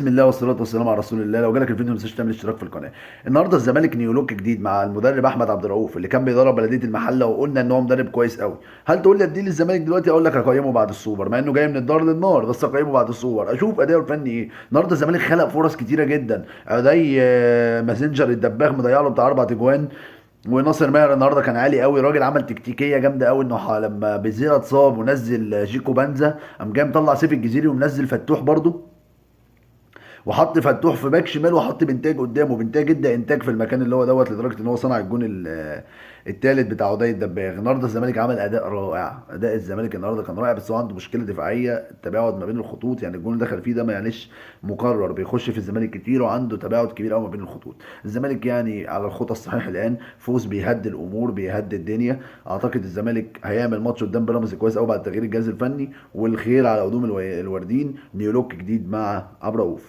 بسم الله والصلاة والسلام على رسول الله. لو جالك الفيديو ما تنساش تعمل اشتراك في القناة. النهارده الزمالك new look جديد مع المدرب احمد عبد الرؤوف اللي كان بيدرب بلدية المحلة، وقلنا ان هو مدرب كويس قوي. هل تقول لي اديه للزمالك دلوقتي؟ اقول لك اقيمه بعد السوبر، مع انه جاي من الدار للنار، بس اقيمه بعد السوبر، اشوف اداؤه الفني ايه. النهارده الزمالك خلق فرص كتيرة جدا. عدي مازنجر الدباغ مضيع له بتاع 4 اجوان، وناصر ماهر النهارده كان عالي قوي. راجل عمل تكتيكية جامدة قوي، انه لما بيزيرا اتصاب ونزل جيكو بانزا، قام جاي مطلع سيف الجزيري ومنزل فتوح برضه، وحط فتوح في باك شمال وحط بنتاج قدامه. بنتاج ادى انتاج في المكان اللي هو دوت، لدرجة ان هو صنع الجون الثالث بتاع عدي الدباغ. النهارده الزمالك عمل اداء رائع، اداء الزمالك النهارده كان رائع، بس هو عنده مشكلة دفاعيه، التباعد ما بين الخطوط. يعني الجون اللي دخل فيه ده معلش مكرر، بيخش في الزمالك كتير وعنده تباعد كبير قوي ما بين الخطوط. الزمالك يعني على الخطى الصحيح الان، فوز بيهدي الامور، بيهدي الدنيا. اعتقد الزمالك هيعمل ماتش قدام بيراميدز كويس قوي بعد تغيير الجهاز الفني، والخير على قدوم الوردين. new look جديد مع عبد الرؤوف.